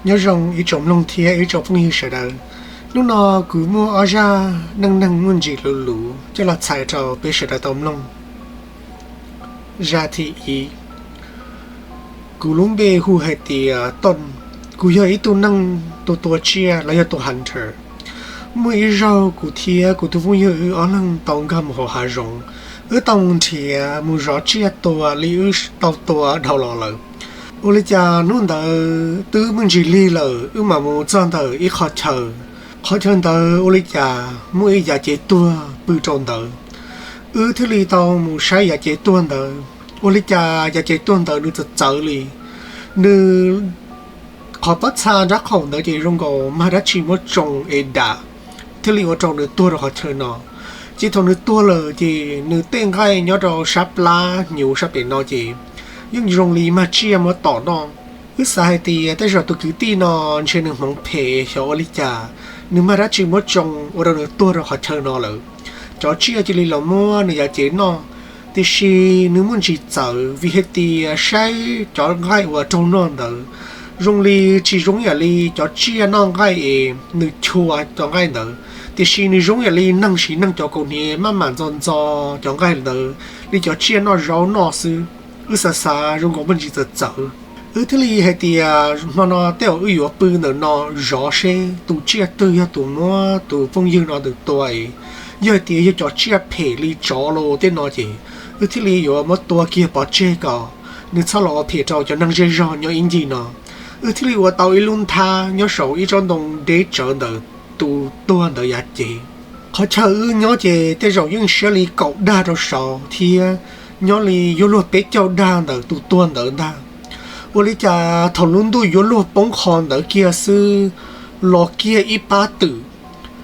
Nyob zoo ib tsoom mloog thiab ib tsoom phooj ywg sawv daws. Hnub no kuv muaj ob zaj neej neeg muaj ntsis luv luv coj los txhais rau peb sawv daws tau mloog. Zaj thib ib. Kuv lub npe hu hais tias Tooj. Kuv yog ib tug neeg tua tua tsiaj los yog tua hunter. Muaj ib zaug kuv thiab kuv tus phooj ywg wb ob leeg tau nkag mus hauv hav zoov. Wb tau mus nrhiav mus zov tsiaj tua li wb tau tua dhau los lawm. Ua li cas hnub ntawd twb me ntsis lig lawm, wb mam mus txog ntawm ib qhov chaw. Qhov chaw ntawd ua li cas muaj ib yav cev tuag pw rau ntawd. Wb thiaj li tau mus saib yav cev tuag ntawd. Ua li cas yav cev tuag ntawd nws txawv txawv li. Nws qhov pob txha nrab qaum ntawd ces zoo nkaus mag dab tsi muab tsoo es dam, thiaj li ua rau nws tuag rau qhov chaw no. Ces thaum nws tuag lawm ces nws tej nqaij nyob rau sab plab hnyuv sab pem no ces yeej zoo li mag tsiaj muab tom noj. Wb xav hais tias tej zaum tus kwv tij no ntshe nws hmoov phem xyov ua li cas, nws mag dab tsi muab tsoo ua rau nws tuag rau qhov chaw no lawm. Cov tsiaj cia li los muab nws yav cev noj, tiam sis nws muaj ntsis txawv vim hais tias saib cov nqaij uas raug noj ntawd zoo li tsis zoo yam li cov tsiaj noj nqaij es nws chua cov nqaij ntawd, tiam sis nws zoo yam li neeg siv neeg cov kaus hniav maj mam ntxo ntxo cov nqaij ntawd li cov tsiaj noj zaub noj xwb. Wb xav xav zoo nkaus muaj ntsis txawv txawv. Wb thiaj li hais tias hmo no tej zaum wb yuav pw ntawm no zov seb tus tsiaj twg yog tus muab tus phooj ywg no ntawm tua es, yog hais tias yog cov tsiaj phem li tsov los tej no ces wb thiaj li yuav muab tua kiag pov tseg kom nws txhob los ua phem rau cov neeg zej zog nyob ib ncig no. Wb thiaj li ua tau ib lub nthab nyob saum ib tsob ntoo deb tsawv ntawm tus tuag ntawd yav cev. Qhov chaw wb nyob ces tej zaum yeej siab li kaum dag rau saud thiab nyob li yuav luag peb caug dag ntawm tus tuag ntawd ntag. Ua li cas thaum lub ntuj yuav luag poob qho ntawd kiag xwb, los kiag ib pab twm.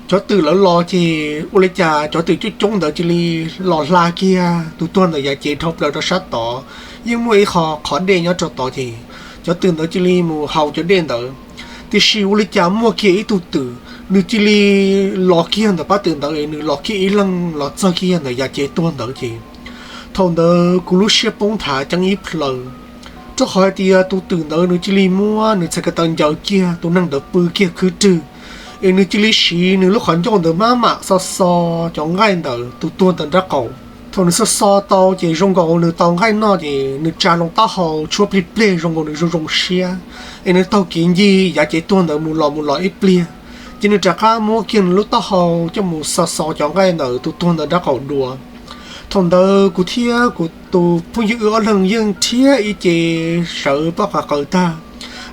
Cov twm lawv los ces ua li cas cov twm coob coob ntawd cia li los hla kiag tus tuag ntawd yav cev dhau plaws rau sab tod, yeej muaj ib qho qhov dej nyob rau tod ces cov twm ntawd cia li mus haus cov dej ntawd. Tiam sis ua li cas muaj kiag ib tug twm, nws cia li los kiag ntawm pab twm ntawd es nws los kiag ib leeg los txog kiag ntawm yav cev tuag ntawd ces thaum ntawd kuv lub siab poob thav ceeb ib plhaw, rau qhov hais tias tus twm ntawd nws cia li muab nws txhais ko taw ncaws kiag tus neeg ntawd pw kiag khwb rwg, es nws cia li siv nws lub qhov ncauj ntawd maj mam xo xo cov nqaij ntawm tus tuag ntawd nrab qaum. Thaum nws xo xo tau ces zoo nkaus nws tau nqaij noj ces nws tsa loo taub hau tshuab plig plig zoo nkaus nws zoo zoo siab, es nws taug kev ncig yav cev tuag ntawd mus los mus los ib pliag, ces nws rov qab muab kiag nws lub taub hau coj mus xo xo cov nqaij ntawm tus tuag ntawd nrab qaum dua. Thaum ntawd kuv thiab kuv tus phooj ywg wb ob leeg yeej rhiab ib ce sawv pob qa qaws tag,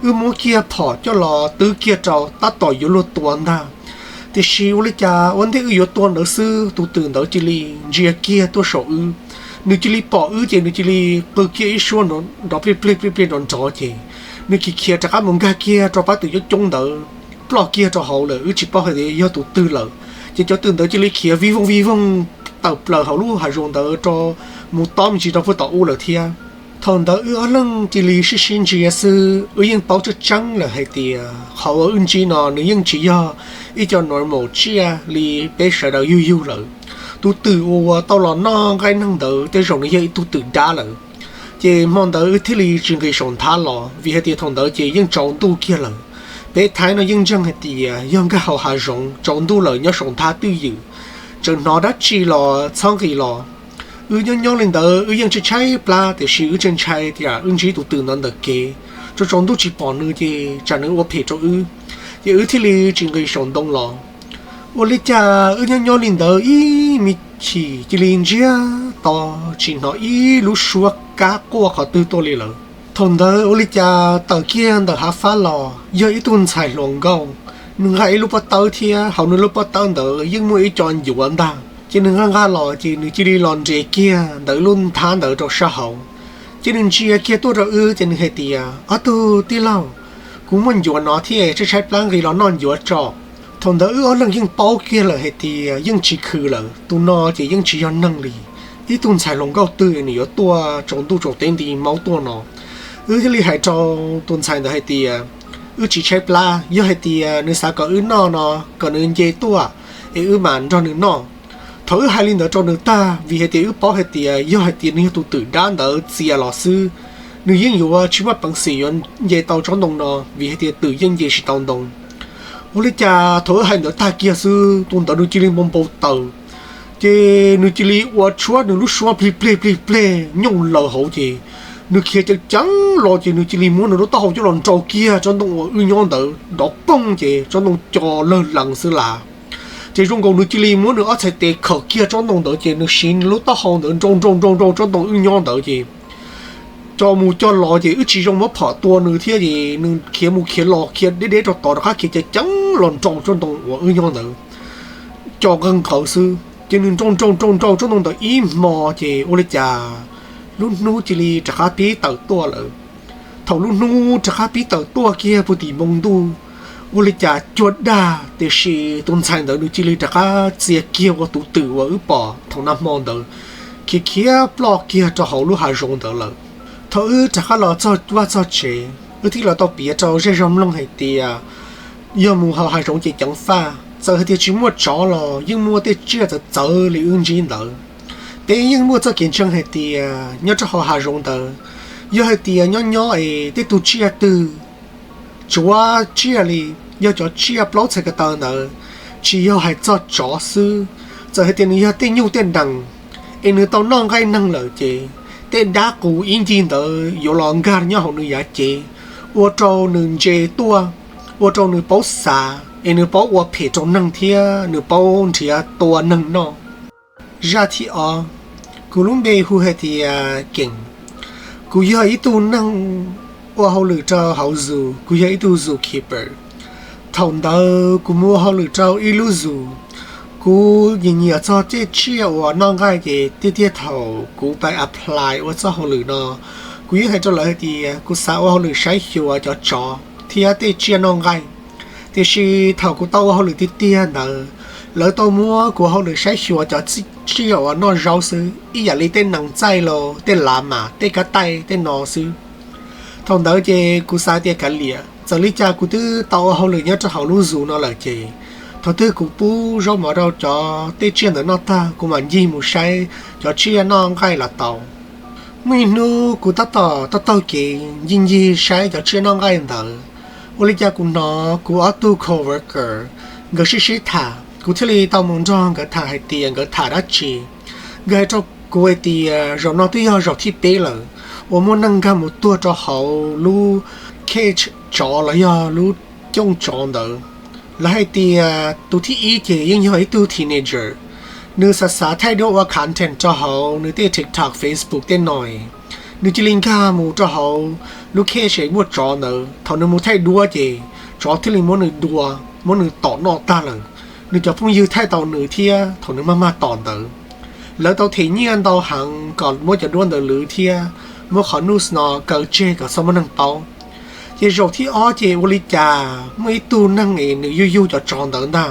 wb muab kiag phom coj los twb kiag rau tab tom yuav luag tua ntag. Tiam sis ua li cas ua ntej wb yuav tua ntawd xwb tus twm ntawd cia li ntsia kiag tuaj saum wb, nws cia li pom wb ces nws cia li qw kiag ib suab nrov plig plig plig plig nrov nrov ces nws khiav khiav rov qab mus nkag kiag rau pab twm coob coob ntawd, ploj kiag rau hauv lawm wb tsis paub hais tias yog tus twg lawm. Ces cov twm ntawd cia li khiav vij voog vij voog tawm plaws hauv lub hav zoov ntawd rau mus tob me ntsis rau puag tom ub lawm thiab. Thaum ntawd wb ob leeg cia li sib sib ntsia xwb, wb yeej paub tseeb tseeb lawm hais tias qhov uas wb ntsib no nws yeej tsis yog ib co normal tsiaj li peb sawv daws yug yug lawm. Tus twm uas tau los noj nqaij neeg ntawd tej zaum nws yog ib tug twm dab lawm. Ces hmo ntawd wb thiaj li tsis nqis saum nthab los vim hais tias thaum ntawd ces yeej tsaus ntuj kiag lawm. Peb Thaib no yeej ntseeg hais tias yog nkag hauv hav zoov tsaus ntuj lawm nyob saum nthab twj ywm, tseem hnov dab tsi los txhob nqis los. Wb nyob nyob li ntawd wb yeej tshaib tshaib plab tiam sis wb tseem ntshai tias wb ntsib tus twm ntawd ntawm kev, tsaus tsaus ntuj tsis pom nws ces tsam nws ua phem rau wb, ces wb thiaj li tsis nqis saum ntoo los. Ua li cas wb nyob nyob li ntawd ib me chim cia li ntsiag to tsis hnov ib lub suab kab quaj qhov twg tuaj li lawm. Thaum ntawd ua li cas tawm kiag ntawm hav fab los yog ib tug ntxhais hluas nkauj, nws nqa ib lub pob tawb thiab hauv nws lub pob tawb ntawd yeej muaj ib co ncuav ntag. Ces nws nqa nqa los ces nws cia li los nres kiag ntawm lub nthab ntawd rau sab hauv. Ces nws ntsia kiag tuaj rau wb ces nws hais tias, Ob tug tij laug, kuv muaj ncuav no thiab tshaib tshaib plab nqis los noj ncuav tso. Thaum ntawd wb ob leeg yeej paub kiag lawm hais tias yeej tsis khwv lawm, tus no ces yeej tsis yog neeg li. Ib tug ntxhais hluas nkauj twg nws yuav tuaj tsaus ntuj tsaus teb nti maub tuaj no. Wb thiaj li hais rau tus ntxhais ntawd hais tias, Wb tsis tshaib plab, yog hais tias nws xav kom wb noj no kom nws nce tuaj es wb mam nrog nws noj. Thaum wb hais li ntawd rau nws tag, vim hais tias wb paub hais tias yog hais tias nws yog tus twm dab ntawd txia los xwb, nws yeej yuav tsis muaj peev xwm yuav nce tau tsob ntoo no vim hais tias twm yeej nce tsis tau ntoo. Ua li cas thaum wb hais ntawd tag kiag xwb tus ntawd nws cia li npau npau taws, ces nws cia li ua tshuab nws lub suab plig pleg plig pleg nyooj laws hauv ces nws khiav ceev ceev los ces nws cia li muab nws lub taub hau coj los nrau kiag tsob ntoo uas wb nyob ntawd dov poog ces tsob ntoo co lawg lees xwb las. Ces zoo nkaus nws cia li muab nws ob txhais tes khawm kiag tsob ntoo ntawd ces nws siv nws lub taub hau ntawd nrau nrau nrau nrau tsob ntoo wb nyob ntawd ces co mus co los ces wb tsis zoo muab phom tua nws thiab ces nws khiav mus khiav los khiav deb deb rau tod rov qab khiav ceev ceev los nrau tsob ntoo uas wb nyob ntawd co nqawg nqawv xwb ces nws nrau nrau nrau nrau tsob ntoo ntawd ib hmo ces ua li cas lub hnub cia li rov qab pib tawm tuaj lawm. Thaum lub hnub rov qab pib tawm tuaj kiag puag tim npoo ntuj, ua li cas cuag dag tiam sis tus ntxhais ntawd nws cia li rov qab txia kiag ua tus twm uas wb pom thaum nag hmo ntawd khiav khiav ploj kiag rau hauv lub hav zoov ntawd lawm. Thaum wb rov qab los txog vaj txog tsev wb thiaj los tau piav rau zej zog mloog hais tias yog mus hauv hav zoov ces ceev faj, txawm hais tias tsis muaj tsov los yeej muaj tej tsiaj txawv txawv li wb ntsib ntawd. Peb yeej muaj txoj kev ntseeg hais tias nyob rau hauv hav zoov ntawd, yog hais tias nyob nyob es tej tug tsiaj twg tsuav tsiaj li, yog cov tsiaj plaub txhais ko taw ntawd, tsis yog hais txog tsov xwb, txawm hais tias nws yog tej nyuj tej nees es nws tau noj nqaij neeg lawm ces tej dab qus ib ncig ntawd yuav los nkag nyob hauv nws yav cev, ua rau nws ntse tuaj, ua rau nws paub xav es nws paub ua phem rau neeg thiab nws paub nrhiav tua neeg noj. Zaj thib ob, kuv lub npe hu hais tias Keem. Kuv yog ib tug neeg ua hauj lwm rau hauv zoo, kuv yog ib tug zookeeper. Thaum ntawd kuv mus ua hauj lwm rau ib lub zoo, kuv nyiam nyiam txog tej tsiaj uas noj nqaij ces tiag tiag thaum kuv pib apply ua txoj hauj lwm no, kuv yeej hais rau lawv hais tias kuv xav ua hauj lwm saib xyuas cov tsov thiab tej tsiaj noj nqaij. Tiam sis thaum kuv tau ua hauj lwm tiag tiag ntawd, lawv tau muab kuv hauj lwm saib xyuas cov tsiaj uas noj zaub xwb, ib yam li tej nees txaij los tej lav mas tej kab taij tej no xwb. Thaum ntawd ces kuv xav tias kav liam, txawm li cas kuv twb tau ua hauj lwm nyob rau hauv lub zoo no lawm ces thaum twg kuv pub zaub mov rau cov tej tsiaj ntawd noj tag kuv mam ncig mus saib cov tsiaj noj nqaij los tau. Muaj ib hnub kuv tab tom taug taug kev ncig ncig saib cov tsiaj noj nqaij ntawd, ua li cas kuv hnov kuv ob tug coworker nkawd sib sib tham, kuv thiaj li tau mus nrog nkawd tham hais tias nkawd tham dab tsi. Nkawd hais rau kuv hais tias zaum no twb yog zaum thib peb lawm uas muaj neeg nkag mus tuag rau hauv lub cage tsov los yog lub cooj tsov ntawd. Lawv hais tias tus thib ib ces yeej yog ib tug teenager, nws xav xav thaij duab ua content rau hauv nws tej TikTok, Facebook tej no, nws cia li nkag mus rau hauv lub cage es muaj tsov ntawd. Thaum nws mus thaij duab ces tsov thiaj li muab nws dua, muab nws tom noj tag lawm. Nws cov phooj ywg thaij tau nws thiab thaum nws maj maj tom ntawd. Lawv tau them nyiaj ntau heev kom muab cov duab ntawd lwv thiab muab qhov news no kaw tseg kom txhob muaj neeg paub. Ces zaum thib ob ces ua li cas muaj ib tug neeg es nws yug yug cov tsov ntawd ntag,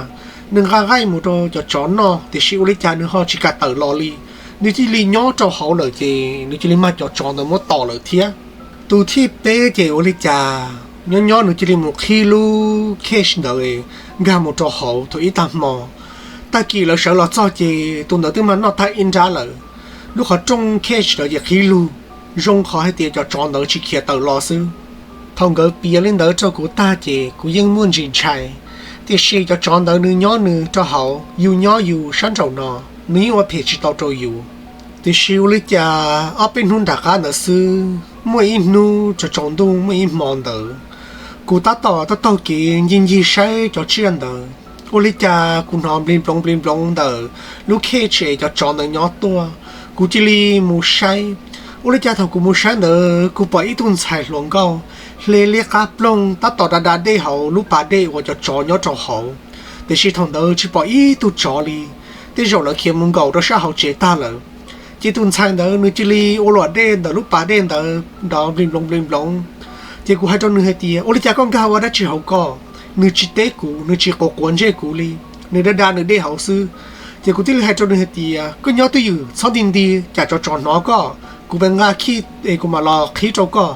nws nqa nqaij mus rau cov tsov noj tiam sis ua li cas nws ho tsis kam tawm los li. Nws cia li nyob rau hauv lawm ces nws cia li mag cov tsov ntawd muab tom lawm thiab. Tus thib peb ces ua li cas nyob nyob nws cia li mus qhib lub cage ntawd nkag mus rau hauv thaum ib tag hmo. Tag kis lawv sawv los txog ces tus ntawd twb mag noj tag ib nrab lawm. Lub qhov rooj cage ntawd ces qhib lug, zoo qhov hais tias cov tsov ntawd tsis khiav tawm los xwb. Thaum nkawd piav li ntawd rau kuv tag ces kuv yeej muaj ntsis ntshai, tiam sis cov tsov ntawd nws nyob nws rau hauv, yus nyob yus sab nraum no, nws yeej ua phem tsis tau rau yus. Tiam sis ua li cas ob peb hnub nram qab ntawd xwb, muaj ib hnub tsaus tsaus ntuj muaj ib hmo ntawd, kuv tab tom taug taug kev ncig ncig saib cov tsiaj ntawd, ua li cas kuv hnov nplig nploov nplig nploov ntawm lub cage es cov tsov ntawd nyob tuaj. Kuv cia li mus saib. Ua li cas thaum kuv mus saib ntawd kuv pom ib tug ntxhais hluas nkauj hle liab qab ploog tab tom da da dej hauv lub pas dej uas cov tsov nyob rau hauv, tiam sis thaum ntawd tsis pom ib tug tsov li, tej zaum lawv khiav mus nkaum rau sab hauv tsev tag lawm. Ces tus ntxhais ntawd nws cia li ua luam dej ntawm lub pas dej ntawd nrov nplig nploov nplig nploov. Ces kuv hais rau nws hais tias, ua li cas koj nkag ua dab tsi hauv ko? Nws tsis teb kuv, nws tsis quav quav ntsej kuv li, nws da da nws dej hauv xwb. Ces kuv thiaj li hais rau nws hais tias, koj nyob twj ywm txhob nti nti, tsam tsov tsov hnov koj, kuv mam nqa khij es kuv mam los qhib rau koj.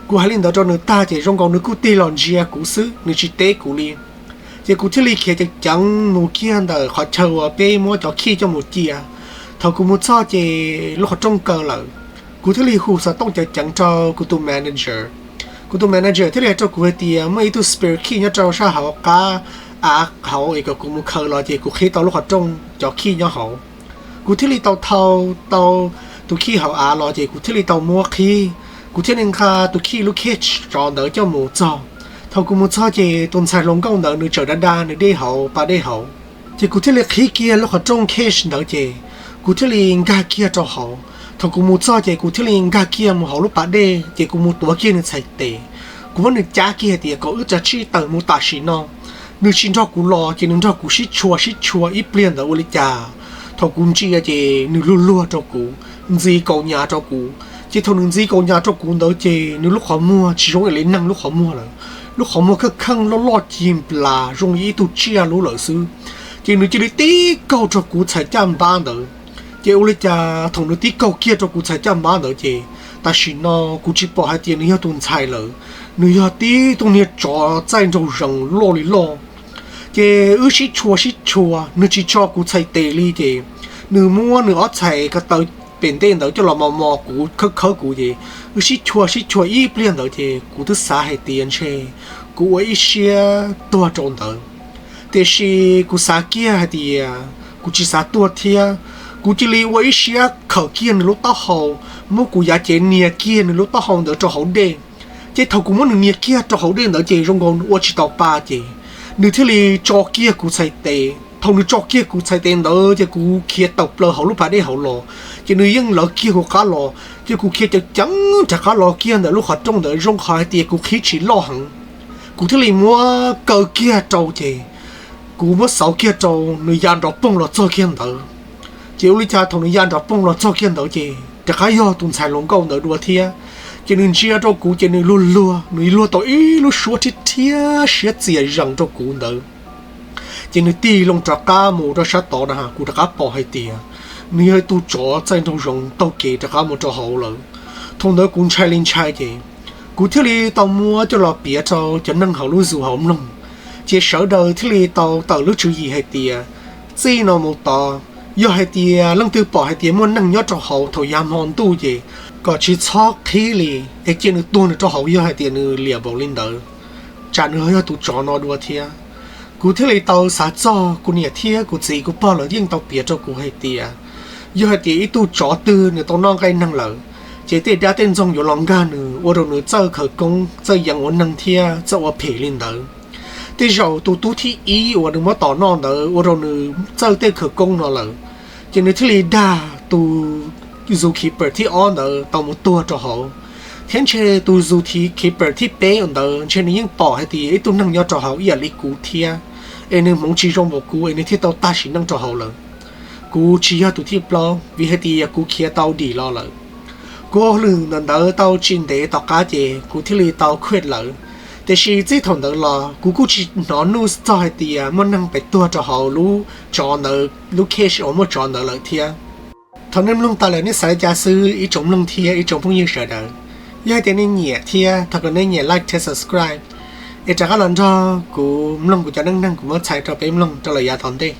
Kuv hais li ntawd rau nws tag ces zoo nkaus nws kuj tig los ntsia kuv xwb, nws tsis teb kuv li. Ces kuv thiaj li khiav ceev ceev mus kiag ntawm qhov chaw uas peb muab cov khij coj mus cia. Thaum kuv mus txog ces lub qhov rooj kaw lawm. Kuv thiaj li hu xov tooj ceev ceev rau kuv tus manager. Kuv tus manager thiaj li hais rau kuv hais tias muaj ib tug spare key nyob rau sab hauv qab av hauv es kom kuv mus khaws los ces kuv qhib tau lub qhov rooj cov key nyob hauv. Kuv thiaj li tau thau tau tus key hauv av los ces kuv thiaj li tau muab qhib. Kuv thiaj li nqa tus key lub case tsov ntawd coj mus txog. Thaum kuv mus txog ces tus ntxhais hluas nkauj ntawd nws tseem da da nws dej hauv pas dej hauv. Ces kuv thiaj li qhib kiag lub qhov rooj case ntawd ces kuv thiaj li nkag kiag rau hauv. Thaum kuv mus txog ces kuv thiaj li nkag kiag mus hauv lub pas dej ces kuv mus tuav kiag nws txhais tes. Kuv muab nws cab kiag hais tias kom wb tsam tsij tawm mus tam sim no. Nws tsis nrog kuv los ces nws nrog kuv sib tshua sib tshua ib pliag ntawd ua li cas, thaum kuv ntsia ces nws luag luag rau kuv, ntxiv kaus hniav rau kuv. Ces thaum nws ntxiv kaus hniav rau kuv ntawd ces nws lub qhov muag tsis zoo ib yam li neeg lub qhov muag lawm. Lub qhov muag kheej kheej loj loj cig nplas zoo li ib tug tsiaj lub lawm xwb. Ces nws cia li tib kaug rau kuv txhais caj npab ntawd. Ces ua li cas thaum nws tib kaug kiag rau kuv txhais caj npab ntawd ces tam sim no kuv tsis pom hais tias nws yog tus ntxhais lawm, nws yog tib tug niag tsov txaij nraug zoov loj li loj. Ces wb sib tshua sib tshua, nws tsis tso kuv txhais tes li ces nws muab nws ob txhais ko taw pem ntej ntawd coj los mos mos kuv khawb khawb kuv ces wb sib tshua sib tshua ib pliag ntawd ces kuv twb xav hais tias ntshe kuv ua ib siab tuag rau ntawd. Tiam sis kuv xav kiag hais tias kuv tsis xav tuag thiab. Kuv cia li ua ib siab khawm kiag nws lub taub hau, muab kuv yav cev nias kiag nws lub taub hau ntawd rau hauv dej. Ces thaum kuv muab nws nias kiag rau hauv dej ntawd ces zoo nkaus ua tsis tau pa ces nws thiaj li tso kiag kuv txhais tes. Thaum nws tso kiag kuv txhais tes ntawd ces kuv khiav tawm plaws hauv lub pas dej hauv los, ces nws yeej lawv kiag kuv qab los. Ces kuv khiav ceev ceev rov qab los kiag ntawm lub qhov rooj ntawd zoo qhov hais tias kuv qhib tsis loj heev. Kuv thiaj li muab kaw kiag rau ces kuv muab xauv kiag rau nws ya nrov poog los txog kiag ntawd. Ces ua li cas thaum nws ya nrov poog los txog kiag ntawd ces rov qab yog tus ntxhais hluas nkauj ntawd dua thiab. Ces nws ntsia rau kuv ces nws luag luag, nws luag tau ib lub suab thiab rhiab siab txias zees rau kuv ntawd. Ces nws tig loo rov qab mus rau sab tod na, kuv rov qab pom hais tias nws yog ib tug tsov txaij nraug zoov taug kev rov qab mus rau hauv lawm. Thaum ntawd kuv ntshai li ntshai ces kuv thiaj li tau muab coj los piav rau cov neeg hauv lub zos hauv mloog. Ces sawv daws thiaj li tau tawm lub tswv yim hais tias txij no mus tod, yog hais tias leej twg pom hais tias muaj neeg nyob rau hauv thaum yav hmo ntuj ces kom tsis txhob qhib li, es cia nws tuag nws rau hauv yog hais tias nws liam npaum li ntawd, tsam nws yog tus tsov no dua thiab. Kuv thiaj li tau xav txog kuv niam thiab kuv txiv kuv pog lawv yeej tau piav rau kuv hais tias yog hais tias ib tug tsov twg nws tau noj nqaij neeg lawm, ces tej dab tej ntxoog yuav los nkag nws ua rau nws txawj khawv koob, txawj yeev ua neeg thiab txawj ua phem li ntawd. Tej zaum tus tub thib ib uas nws muab tom noj ntawd ua rau nws txawj tej khawv koob no lawm, ces nws thiaj li dag tus zookeeper thib ob ntawd tau mus tuag rau hauv. Thiab ntshe tus zookeeper thib peb ntawd ntshe nws yeej pom hais tias ib tug neeg nyob rau hauv ib yam li kuv thiab, es nws hmoov tsis zoo npaum kuv es nws thiaj tau tag sim neej rau hauv lawm. Kuv tsis yog tus thib plaub vim hais tias kuv khiav tau dim los lawm. Kuv ua hauj lwm ntawm ntawd tau tsis ntev tom qab ces kuv thiaj li tau quit lawm. Tiam sis txij thaum ntawd los kuv kuj tsis hnov news txog hais tias muaj neeg pem tuag rau hauv lub tsov ntawd, lub cage uas muaj tsov ntawd lawm thiab. Thaum nej mloog tas lawm nej xav li cas xwb ib tsoom mloog thiab ib tsoom phooj ywg sawv daws. Yog hais tias nej nyiam thiab thov kom nej nyiam like thiab subscribe, es rov qab los nrog kuv mloog kuv cov neej neeg kuv muab txhais rau peb mloog rau lawm yav tom ntej.